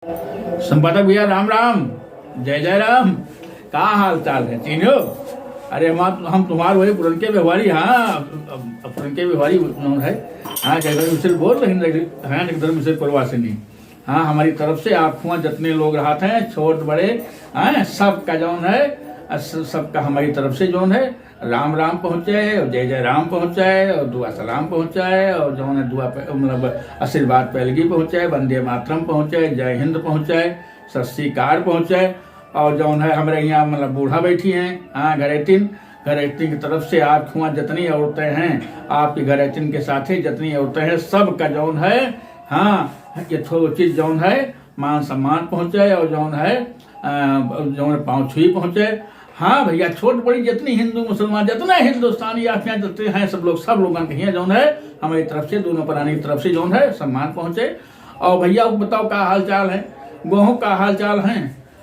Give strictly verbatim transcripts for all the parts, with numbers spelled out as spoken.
संपादक भैया, राम राम, जय जय राम। का हाल चाल है, चीन्हो? अरे, हम, हम तुम्हार वही पुरनके व्यवहारी, हाँ, अब, अब पुरनके व्यवहारी जौन है, हाँ, जगदम्बेश्वरी बोल रही है, हाँ, जगदम्बेश्वरी पुरवासिनी। हाँ, हमारी तरफ से आप हुआ जितने लोग रहत हैं, छोट बड़े, हाँ, सबका जौन है, अ, स-, सबका हमारी तरफ से जौन है, राम राम पहुँचे और जय जय राम पहुँचे और दुआ सलाम पहुँचे और जौन है दुआ पे, मतलब आशीर्वाद पैलगी पहुँचे, वंदे मातरम पहुँचे, जय हिंद पहुँचे, सत श्री अकाल पहुँचे। और जौन है हमरे यहाँ मतलब बूढ़ा बैठी हैं, हाँ, घरेतिन, घरेतिन की तरफ से आप हुआ जितनी औरतें हैं, आपकी घरेतिन के साथे जितनी औरतें हैं, सबका जौन है, हाँ, यथोचित जौन है मान सम्मान पहुँचे और जौन है, अ, जौन पाँव छुई पहुँचे। हाँ भैया, छोट बड़ी जितनी हिंदू मुसलमान, जितने हिंदुस्तानी आपके यहाँ जितने हैं सब लोग, सब लोगन के यहाँ जौन है हमारी तरफ से, दोनों प्राणी की तरफ से जौन है सम्मान पहुँचे। और भैया, वो बताओ का हाल चाल है, गोहूँ का हाल चाल है?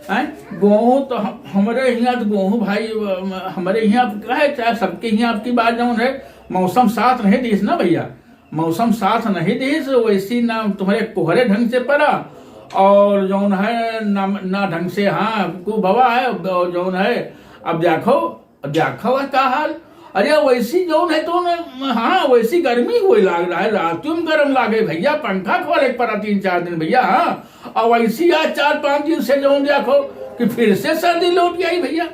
हैं? गोहूँ तो हम, हमरे यहाँ तो गोहूँ भाई, अ, हमरे यहाँ आप कहे चाहे सबके यहाँ आपकी बात जौन है, मौसम साथ नहीं दीस ना भैया, मौसम साथ नहीं दीस, वैसी ना तुम्हारे कोहरे ढंग से पड़ा और जौन है ना, ना ढंग से, हाँ, को बवा है और जौन है अब देखो, अब देखो है का हाल। अरे वैसी जौन है तो न, हाँ, वैसी गर्मी हुए लाग रहा है, रातियों में गर्म लागे भैया, पंखा खोले के पड़ा तीन चार दिन भैया, हाँ। और वैसी आज चार पाँच दिन से जौन देखो कि फिर से सर्दी लौट आई भैया,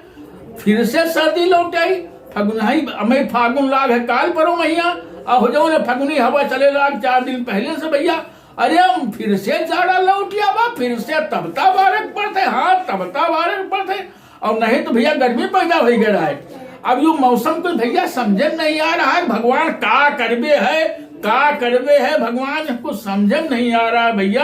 फिर से सर्दी लौट आई। फगुनही, अमई फागुन लाग है काल परो मैया, और हो जौन है फगुनी हवा चले लाग चार दिन पहले से भैया। अरे हम फिर से जाड़ा लौट आवा, फिर से तबता बारक पड़ते, हाँ, तबता बारक पड़ते। और नहीं तो भैया गर्मी पैदा हो गया है। अब यो मौसम को भैया समझे में नहीं आ रहा है, भगवान का करबे है, का करबे है भगवान, कुछ समझे में नहीं आ रहा है भैया।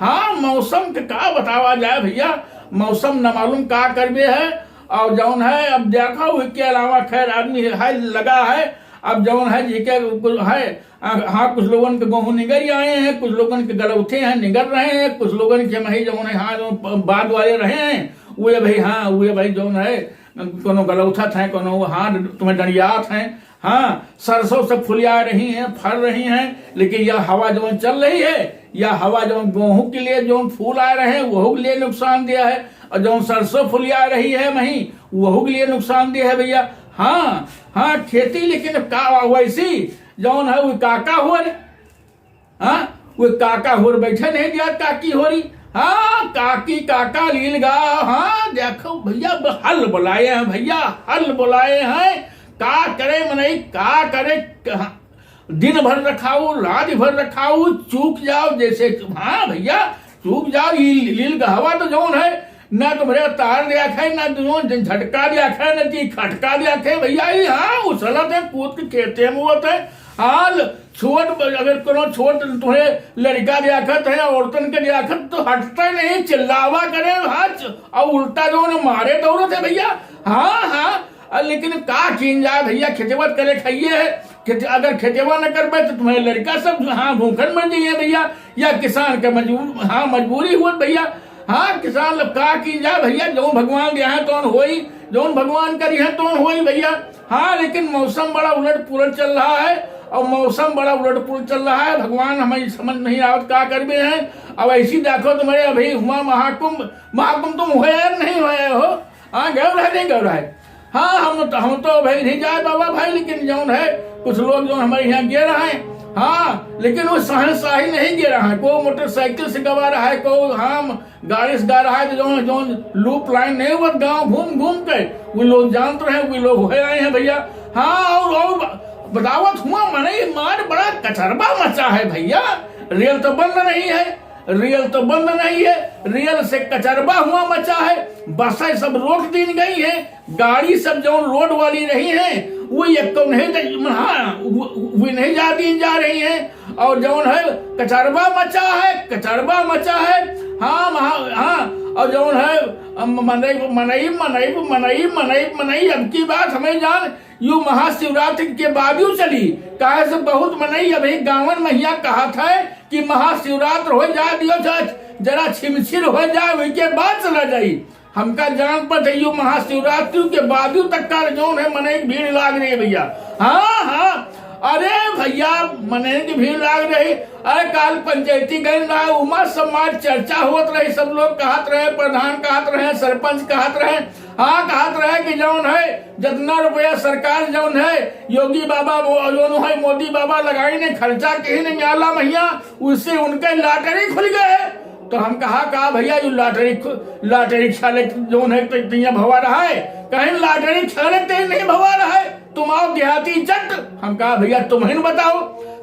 हाँ, मौसम के का बतावा जाए भैया, मौसम न मालूम का करबे है। और जौन है अब देखो, इसके अलावा खैर आदमी है लगा है। अब जौन है जी के कुछ है, आ, हाँ, कुछ लोगन के गोहूँ निगर ही आए हैं, कुछ लोगन के गलौथे हैं, निगर रहे हैं, कुछ लोगन के मही जौन है, हाँ, जो प-, बाद वाले रहे हैं, वे भाई, हाँ, वे भाई जौन है, कोनो गलौथत हैं, कोनो, हाँ, तुम्हें डंडियात हैं, हाँ, सरसों सब फुलिया रही हैं, फर रही हैं, लेकिन यह हवा जौन चल रही है, यह हवा जौन गोहूँ के लिए जौन फूल आ रहे हैं, वहू के लिए नुकसान दिया है, और जौन सरसों फुलिया रही है मही, वहू के लिए नुकसान दिया है भैया। हाँ, हाँ, खेती लेकिन का वैसी जौन है वो काका हो रे, हाँ, वो काका हो रे, बैठे नहीं दिया काकी हो रही। हाँ, काकी काका लील गा, हाँ, देखो भैया, ब-, हल बुलाए हैं भैया, हल बुलाए हैं। का करे मनई, का करे, कहाँ, दिन भर रखाऊ, रात भर रखाऊ, चूक जाओ जैसे, हाँ भैया, चूक जाओ। ई लील गहवा तो जौन है, ना तुम्हरे तार दिया खे, ना जौन झटका दिया खे, ना कि खटका दिया खे भैया। ई हाँ, उछलत है, कूद के खेते में होत है। हाल छोट, अगर कोनो छोट तुम्हरे लड़का दिया खत है, औरतन के दिया खत, तो हटते नहीं, चिल्लावा करे, हाँ, च-, और उल्टा जौन मारे दौड़त है भैया। हाँ, हाँ, आ, लेकिन का कीन जाए भैया, खेतवा करे खाइए है। खेत-, अगर खेतवा न करबे तो तुम्हारे लड़का सब, हाँ, भूखन मर जाइए भैया, या किसान के मजबूर, हाँ, मजबूरी हुआ भैया। हाँ, किसान लोग का कीन जाए भैया, जौन भगवान दिया है तौन होई, जौन भगवान करी है तौन होई भैया। हाँ, लेकिन मौसम बड़ा उलट पुलट चल रहा है, और मौसम बड़ा उलट पुलट चल रहा है। भगवान हमें समझ नहीं आवत का करबे हैं। अब ऐसी देखो तुम्हारे अभी हुआ महाकुंभ, महाकुंभ तुम हुए नहीं हुए हो, हाँ, गौर है, नहीं गौर है? हाँ, हम तो, हम तो भाई नहीं जाए बाबा भाई, लेकिन जौन है, कुछ लोग जौन हमारे यहाँ गे रहे हैं, हाँ, लेकिन वो शहंशाही नहीं गे रहा है, को मोटरसाइकिल से गवा रहा है, को, हाँ, गाड़ी से गा रहा है, तो जौन, जौन लूप लाइन नहीं हुआ, गांव घूम घूम के वो लोग जानते रहे, वो लोग हुए आए हैं भैया। हाँ, और, और ब-, बतावत हुआ मनई मार बड़ा कचरबा मचा है भैया, रेल तो बंद नहीं है, रेल तो बंद नहीं है, रेल से कचरबा हुआ मचा है, बसें सब रोक दीन गई हैं, गाड़ी सब जौन रोड वाली रही हैं, वो एक तो नहीं जा-, हाँ, वो, वो नहीं जा दीन जा रही हैं, और जौन है कचरबा मचा है, कचरबा मचा है। हाँ, महा-, हाँ, और जौन है, अम, मनई, मनई, मनई, मनई, मनई, मनई, अब की बात हमें जान, यू महाशिवरात्रि के बाद यू चली, काहे से बहुत मनई अभी गाँवन महिया कहत है कि महाशिवरात्रि हो जाए दियो, ज-, जरा छिमछिर हो जाए, वही के बाद चला जाई। हमका जान पर यू महाशिवरात्रि के बाद यू तक का जौन है मनई भीड़ लाग रही है भैया। हाँ, हाँ, अरे भइया, मनई की भीड़ लाग रही। अरे काल पंचायती गइन रहा, उमा समाज चर्चा होत रही, सब लोग कहत रहे, प्रधान कहत रहे, सरपंच कहत रहे, हाँ कहत रहे कि जौन है जितना रुपया सरकार जौन है योगी बाबा वो जौन है मोदी बाबा लगाइन है खर्चा किहिन म्याला महिया, उससे उनके lottery खुल गए। तो हम कहा, "का भइया, यू lottery खु-, lottery छाले जौन है, तो इतनी भवा रहा है?" कहेन, "Lottery छाले ते नहीं भवा रहा है, तुम आओ देहाती जट।" हम कहा, "भइया, तुम ही न बताओ।"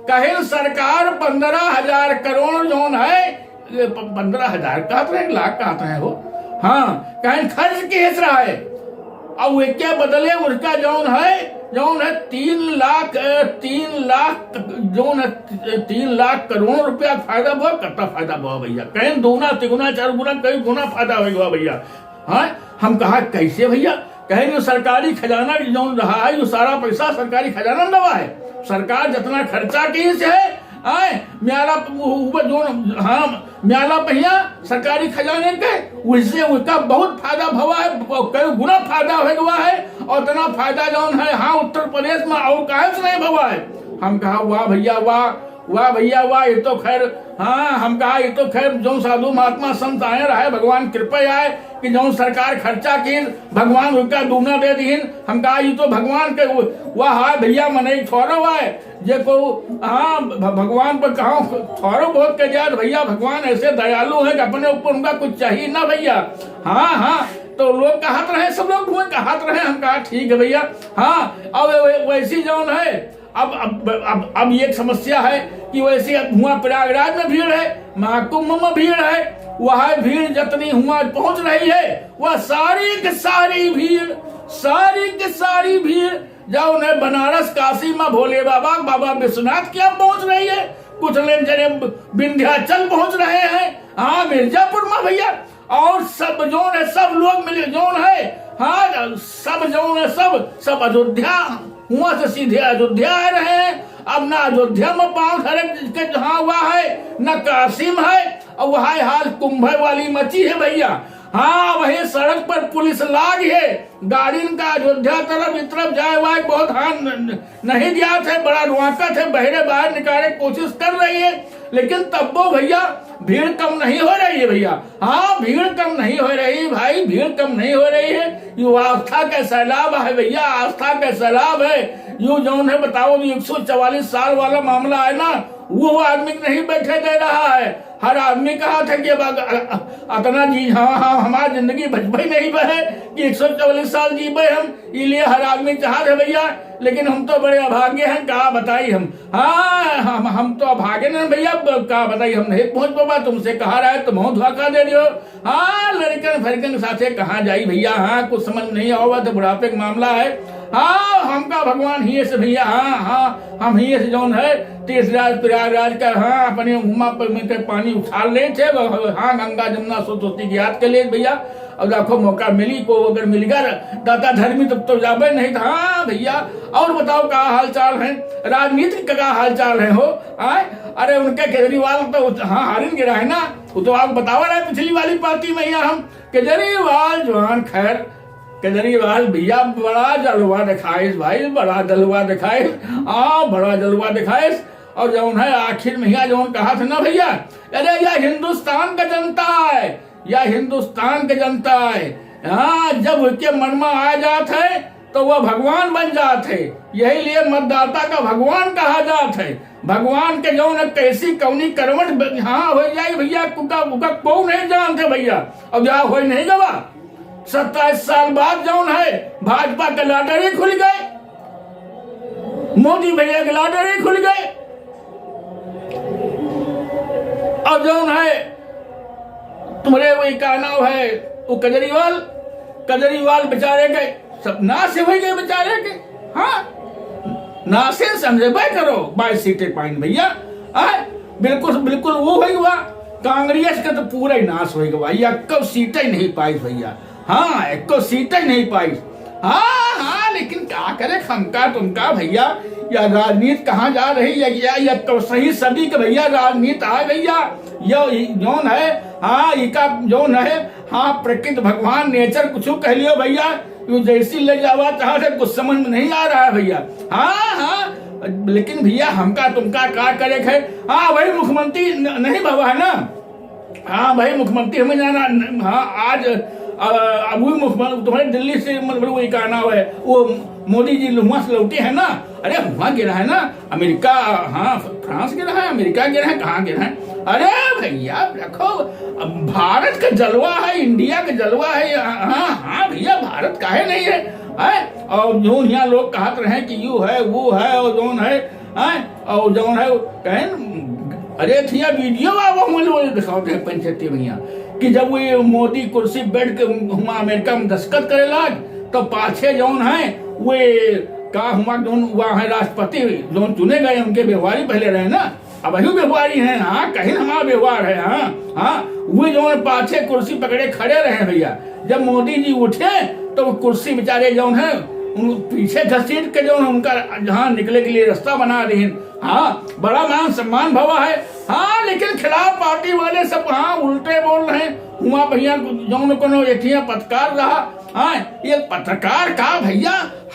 कहेन, "सरकार पन्द्रह हजार करोड़ जौन है, ये प-, पन्द्रह हजार कहत रहे, लाख कहत रहे हो, हाँ, कहेन खर्च किहिस रहा है।" अब एके बदले उसका जौन है, जौन है तीन लाख, अ, तीन लाख, जौन है तीन लाख करोड़ रुपया फायदा भवा, कितना फायदा भवा भइया? कहेन दूना, तिगुना, चार गुना, कई गुना फायदा होइ गवा भइया। हाँ, हम कहा, "कैसे भइया?" कहेन, "जो सरकारी खजाना जौन रहा है, जो सारा पैसा सरकारी खजाना में रहा है, सरकार जितना खर्चा किहिस है, आए, म्याला प-, उ-, उ-, जौन, हाँ, म्याला पहिया सरकारी खजाने के, उससे उसका बहुत फायदा भवा है, ब-, कई गुना फायदा होइ गवा है, और इतना फायदा जौन है, हाँ, उत्तर प्रदेश में और काहे से नहीं भवा है?" हम कहा, "वाह भइया, वाह, वाह भइया, वाह, ये तो खैर, हाँ," हम कहा, "ये तो खैर जौन साधु महात्मा संत आए रहे, भगवान कृपा आए कि जौन सरकार खर्चा किहिन, भगवान उनका दूना दे दिहिन।" हम कहा, "ये तो भगवान के, वाह, हाँ भइया, मनई थोड़ो आए।" जे को, हाँ, भ-, भगवान पर कहा थोड़ो बहुत के जात भइया, भगवान ऐसे दयालु है कि अपने ऊपर उनका कुछ चाहिए ना भइया। हाँ, हाँ, तो लोग कहत रहे, सब लोग हुए कहत रहे, हम कहा, "ठीक है भइया।" हाँ, अब वै-, वैसी जौन है, अब, अब, अब, अब ये एक समस्या है कि वैसे अब हुआ प्रयागराज में भीड़ है, महाकुंभ में भीड़ है, वह भीड़ जितनी हुआ पहुंच रही है, वह सारी की सारी भीड़, सारी की सारी भीड़ जौन है बनारस काशी में भोले बाबा, बाबा विश्वनाथ के यहाँ पहुंच रही है, कुछ लोग जने विंध्याचल पहुंच रहे हैं, हाँ, मिर्जापुर में भइया, और सब जौन है, सब लोग मिले जौन है, हाँ, सब जौन है, सब, सब अयोध्या, हुआ से सीधे अयोध्या आ रहे हैं। अब ना अयोध्या में पाँव धरे के जहाँ हुआ है, ना काशी में है, और वह हाल कुंभ वाली मची है भइया। हाँ, वही सड़क पर पुलिस लाग है, गाड़िन का अयोध्या तरफ, इ तरफ जाए वाए बहुत, हाँ, न-, न-, नहीं जात है, बड़ा रुआकत है, बहरे बाहर निकाले कोशिश कर रही है, लेकिन तब्बो भइया भीड़ कम नहीं हो रही है भइया। हाँ, भीड़ कम नहीं हो रही भाई, भीड़ कम नहीं हो रही है। यो आस्था का सैलाब है भइया, आस्था का सैलाब है। यो जौन है बताओ, जो एक सौ चवालीस साल वाला मामला है ना, वो आदमी के नहीं बैठे दे रहा है। हर आदमी कहत है कि अब अग-, अ-, अ-, अतना जी, हाँ, हाँ, हमार जिंदगी बचबे नहीं बहे कि एक सौ चवालीस साल जीबे हम, इलिए हर आदमी चाहत है भइया। लेकिन हम तो बड़े अभागे हैं, का बताई हम। हाँ, हम, हम तो अभागे न भइया, अब का बताई, हम नहीं पहुँच पाबा, तुमसे कहा रहा है, तुम धोखा दे दियो। हाँ, लड़कन फड़कन के साथे कहाँ जाई भइया, हाँ, कुछ समझ नहीं आवा, तो बुढ़ापे का मामला है। हाँ, हमका भगवान हिये से भइया, हाँ, हाँ, हम हिये से जौन है, तीर्थराज प्रयागराज का, हाँ, अपने उमा पर में के पानी उछाल लेत है, हाँ, गंगा जमुना सरस्वती के याद कर लेत भइया। अब देखो मौका मिली को, अगर मिल गया दाता धर्मी, तब तो जाबे नहीं था। हाँ भइया, और बताओ का हाल चाल है, राजनीतिक का हाल चाल है हो? आए, अरे उनके केजरीवाल तो, हाँ, हारिन गिरा है ना, वो तो आप बतावा रहे पिछली वाली पार्टी में यहाँ हम, केजरीवाल जवान खैर, केजरीवाल भइया बड़ा जलवा दिखाइस भाई, बड़ा जलवा दिखाइस, हाँ, बड़ा जलवा दिखाइस। और जौन है आखिर में यहाँ जौन कहा था ना भइया, अरे यह हिंदुस्तान का जनता है, यह हिंदुस्तान का जनता है। हाँ, जब उसके मन में आ जात है तो वह भगवान बन जात है। यही लिए मतदाता का भगवान कहा जात है। भगवान के जौन है कैसी कौनी करवट ब-, हाँ हो जाई भइया, उका, उका कोउ नहीं जानत है भइया। अब यहाँ हो नहीं गवा, सत्ताईस साल बाद जौन है भाजपा के lottery खुल गए, मोदी भइया के lottery खुल गए। और जौन है तुम्हरे वही का नाम है, वो केजरीवाल, केजरीवाल बेचारे के सब नाश हो गए बेचारे के। हाँ, नाशे समझे भाई करो, बाईस सीटें पाइन भइया। हाँ, बिल्कुल, बिल्कुल वो हो गवा। कांग्रेस का तो पूरा ही नाश हो गवा, या कब सीटें नहीं पाई भइया। हाँ, एको सीट ही नहीं पाई। हाँ, हाँ, लेकिन का करे, हमका तुमका भइया, या राजनीति कहाँ जा रही है, या, या तो सही सदी के भइया राजनीति आए भइया, या ई जौन है, हाँ, इका जौन है, हाँ, प्रकृति भगवान nature कुछ कह लियो भइया, यू जैसी ले जावा चाहत है, कुछ समझ में नहीं आ रहा है भइया। हाँ, हाँ, लेकिन भइया, हमका तुमका का करे है? हाँ भाई, मुख्यमंत्री न-, नहीं भवा है ना? हाँ भाई, मुख्यमंत्री हमें जाना न-, हाँ, आज, अ, अब वही मुख्यमंत्री तुम्हारे दिल्ली से, मतलब, वही का नाम है, वो मोदी जी हुआं से लौटे हैं ना? अरे, हुआं गिरा है ना, अमेरिका, हाँ, फ्रांस गिरा है, अमेरिका गिरा है, कहाँ गिरा है? अरे भइया, देखो, अब भारत का जलवा है, इंडिया का जलवा है, हाँ, हाँ भइया, भारत काहे नहीं है, हैं? और जौन यहाँ लोग कहत रहे कि यू है, वो है, और जौन है, हैं? और जौन है, वो कहे न, अरे थिया वीडियो बा, वो हम लोग दिखावत हैं पंचायती भइया, कि जब वो ये मोदी कुर्सी बैठ के हुआं अमेरिका में दस्तखत करे लाग, तो पाछे जौन है, वो का हुआं जौन हुआ है राष्ट्रपति, जौन चुने गए, उनके व्यवहारी पहले रहे ना, अब अभी व्यवहारी हैं, हाँ, कहीं हमारा व्यवहार है, हाँ, हाँ, वो जौन पाछे कुर्सी पकड़े खड़े रहे भइया, जब मोदी जी उठे, तो वो कुर्सी बेचारे जौन है, उन पीछे घसीट के जौन उनका जहाँ निकले के लिए रास्ता बना दीन। हाँ, बड़ा मान सम्मान भवा है। हाँ, लेकिन खिलाफ पार्टी वाले सब, हाँ, उल्टे बोल रहे हैं। हुआं भइया जौन कोनो एथिया पत्रकार रहा, हाँ, ये पत्रकार का भइया,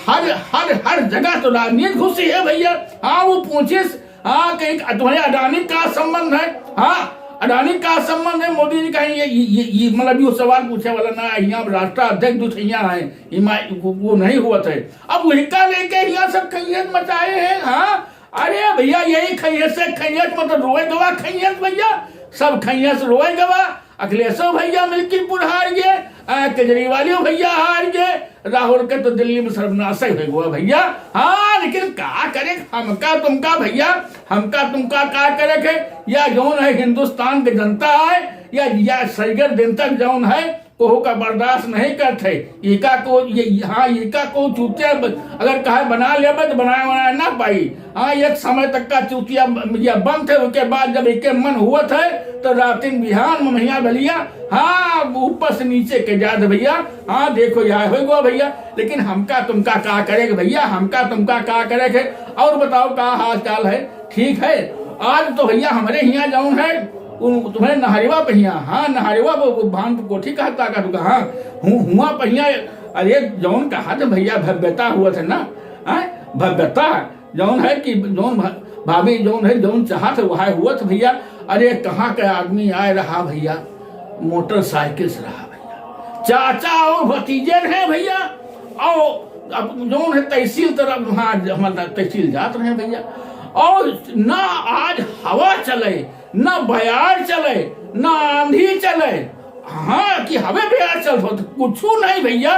हर, हर, हर जगह तो राजनीति घुसी है भइया। हाँ, वो पूछिस, हाँ, कहीं तुम्हारे अडानी का संबंध है? हाँ, अडानी का संबंध है? मोदी जी कहें, ये, ये, ये, ये, मतलब, यो सवाल पूछे वाला ना है, यहाँ राष्ट्राध्यक्ष दुठैया है, इमा-, वो, वो नहीं हुआ था। अब वही का लेके यहाँ सब खैयत मचाए हैं, हाँ? अरे भइया, यही खैयत से खैयत, मतलब, रोए गवा खैयत भइया, सब खैयत से रोए गवा। अखिलेशो भइया मिलकिनपुर हार गए, आ, केजरीवालियो भइया हार गए, राहुल के तो दिल्ली में सर्वनाश ही हो गवा भइया। हाँ, लेकिन का करे, हमका तुमका भइया, हमका तुमका का करे के, या जौन है हिंदुस्तान के जनता है, या, या सैगर दिन तक जौन है, कोहू का बर्दाश्त नहीं करत है। इका को, ये, हाँ, इका को चूतिया ब-, अगर कहे बना लेबे तो बनाए, बनाए ना पाई। हाँ, एक समय तक का चूतिया ब-, या बनत है, उसके बाद जब इके मन हुवत है, तो रातिन बिहान में भइया बलिया, हाँ, ऊपर से नीचे के जात भइया, हाँ, देखो, यह हो गो भइया। लेकिन हमका तुमका का करे के भइया, हमका तुमका का करे के? और बताओ, का हाल चाल है? ठीक है, आज तो भइया हमरे हियाँ जौन है, उ-, तुम्हरे नहरवा पहिया, हाँ, नहरवा वो, वो भान कोठी कहता का तुका, हाँ, हु-, हुआं पहिया, अरे, जौन कहा थे भइया, भव्यता हुआ थे ना, हाँ, भव्यता, जौन है कि जौन भ-, भाभी जौन है, जौन चाहत है, वह हुआ थे भइया। अरे, कहाँ का आदमी आए रहा भइया, मोटरसाइकिल से रहा भइया, चाचा और भतीजे रहे भइया, और अब जौन है तहसील तरफ, हाँ, हमारा तहसील जात रहे भइया, और ना आज हवा चले, ना बयार चले, ना आंधी चले, हाँ, कि हवे बयार चल हो, तो कुछ नहीं भइया।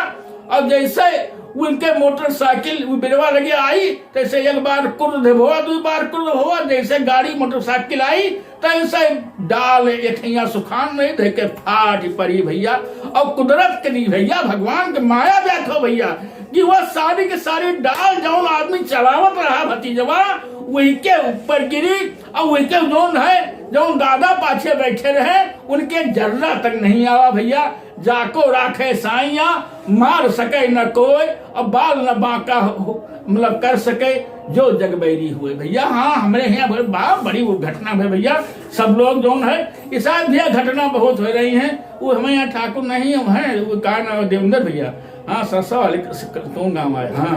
अब जैसे उनके मोटरसाइकिल वो बिरवा लगे आई, तैसे एक बार कुर्र धोवा, दो बार कुर्र धोवा, जैसे गाड़ी मोटरसाइकिल आई, तैसे डाल एक हियाँ सुखान नहीं देके फाट पड़ी भइया। और कुदरत के दी भइया, भगवान के माया देखो भइया, कि वह सारी के सारी डाल जौन आदमी चलावत रहा भतीजवा, वही के ऊपर गिरी। और वही के जौन है, जौन दादा पाछे बैठे रहे, उनके जर्रा तक नहीं आवा भइया। जाको राखे साइया, मार सके न कोई, और बाल न बांका हो, मतलब, कर सके जो जग बैरी हुए भइया। हाँ, हमरे यहाँ बड़े बा-, बड़ी वो घटना है भइया। सब लोग जौन है, ये शायद भइया घटना बहुत हो रही है। वो हमें यहाँ ठाकुर नहीं है, वो का नाम है, देवेंद्र भइया। हाँ, सरसा वाले क-, क-, कौन गाँव आए? हाँ,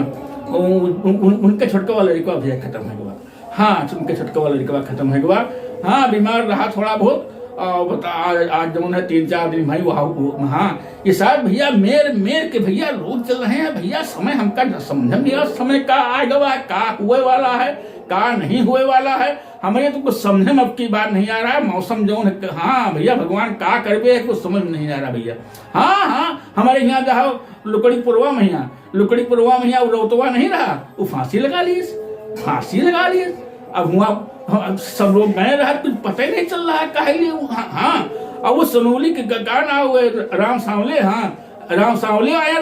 उ-, उन-, उन-, उनके छोटका वाला लड़का भइया खत्म है हुआ। हाँ, उनके छोटका वाला लड़का खत्म है हुआ। हाँ, बीमार रहा थोड़ा बहुत, आ, बता, आज, आज जौन है तीन चार दिन भाई वहाँ, वो, हाँ, ये शायद भइया मेर, मेर के भइया रोग चल रहे हैं भइया। समय हमका न समझ में नहीं आ, समय का आ गवा है, का हुए वाला है, का नहीं हुए वाला है, हमें तो कुछ समझ में अब की बार नहीं आ रहा है। मौसम जौन है, हाँ भइया, भगवान का करबे है, कुछ समझ में नहीं आ रहा भइया। हाँ, हाँ, हमारे यहाँ जाओ, लुकड़ी पुरवा में यहाँ, लुकड़ी पुरवा में यहाँ वो रौतवा नहीं रहा, वो फांसी लगा लीस, फांसी लगा लीस। अब हुआ, हम सब लोग गए रहा, कुछ पता ही नहीं चल रहा है, काहे लिए वो, हाँ, हाँ। अब वो सनोली के ग-, गाना हुए राम सांवले, हाँ, राम सांवले आया,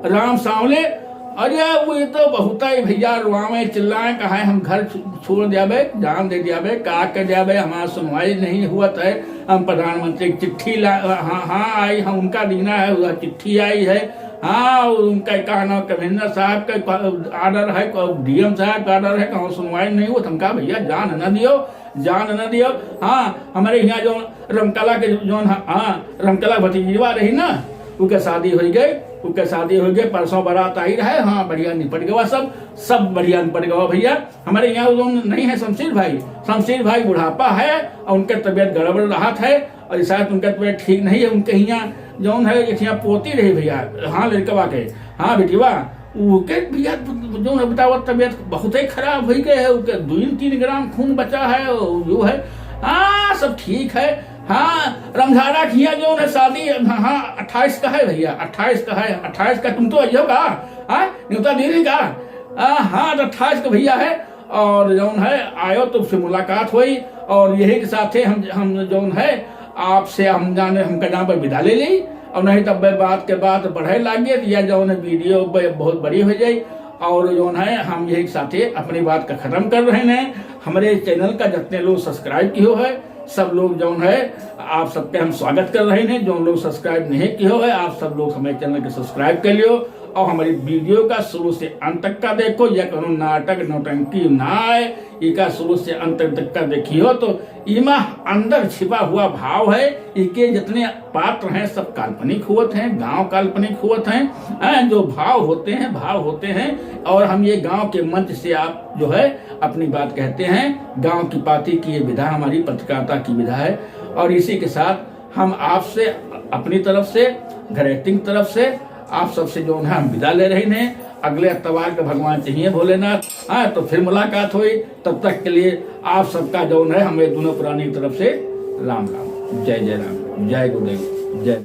राम सांवले। अरे, वो ये तो बहुत ही भइया रोआवे, चिल्लाए, कहा है, हम घर छो-, छोड़ जाबे, जान दे जाबे, का कर जाबे, हमारा सुनवाई नहीं हुआ है। हम प्रधानमंत्री की चिट्ठी ला, हाँ, हाँ, आई, हम उनका दीना है, वह चिट्ठी आई है। हाँ, उनका का नाम, कमिश्नर साहब का ऑर्डर है, डीएम साहब का ऑर्डर है, कहूँ सुनवाई नहीं हुआ, तो हम कहा, भइया, जान न दियो, जान न दियो। हाँ, हमरे यहाँ जो रमकला के जौन, हाँ, रमकला भतीजवा रही ना, उके शादी होइ गए, उके शादी होइ गए, परसों बारात आई रहे, हाँ, बढ़िया निपट गवा सब, सब बढ़िया निपट गवा भइया। हमरे यहाँ उ जौन नहीं है शमशेर भाई, शमशेर भाई बुढ़ापा है और उनके तबियत गड़बड़ रहत है और शायद उनके तबियत ठीक नहीं है। उनके हियाँ जौन है, एक हियाँ पोती रही भइया, हाँ, लड़कवा के, हाँ, बेटिवा, उके भइया जौन है बतावा, तबियत बहुते खराब होइ गए है, उके दो तीन ग्राम खून बचा है, और जो है, हाँ, सब ठीक है। हाँ, रमझारा के हियाँ जौन है शादी, हाँ, हाँ, अट्ठाईस का है भइया, अट्ठाईस का है, अट्ठाईस का तुम तो अइहो का? हाँ, न्योता दे रही का? आ, हाँ, तो अट्ठाईस का भइया है, और जौन है आयो तो उससे मुलाकात होई, और यही के साथे हम, हम जौन है आपसे हम जाने, हमका जहाँ पर विदा ले ली, और नहीं तब बात के बात बढ़े लागे, या जौन है वीडियो ब-, बहुत बड़ी होइ जाई। और जौन है हम यही के साथे अपनी बात का खत्म कर रहे हैं। हमरे चैनल का जितने लोग सब्सक्राइब किहो है, सब लोग जौन है आप सबके हम स्वागत कर रहे हैं। जौन लोग सब्सक्राइब नहीं किहो है, आप सब लोग हमारे चैनल के सब्सक्राइब कर लियो और हमारी वीडियो का शुरू से अंत तक का देखो। या कोनो नाटक नौटंकी ना आए, इका शुरू से अंत तक का देखियो तो इमा अंदर छिपा हुआ भाव है। इके जितने पात्र हैं सब काल्पनिक होत हैं, गांव काल्पनिक होत हैं, हैं, जो भाव होते हैं, भाव होते हैं। और हम ये गांव के मंच से आप जो है अपनी बात कहते हैं। गांव की पाती की ये विधा हमारी पत्रकारिता की विधा है। और इसी के साथ हम आपसे अपनी तरफ से, घरेटिंग तरफ से, आप सबसे जौन है हम विदा ले रहे हैं। अगले अतवार के भगवान चाहिए भोलेनाथ, हाँ, तो फिर मुलाकात होई। तब तक के लिए आप सबका जौन है हमें दोनों प्राणी की तरफ से राम राम, जय जय राम, जय गुरुदेव, जय।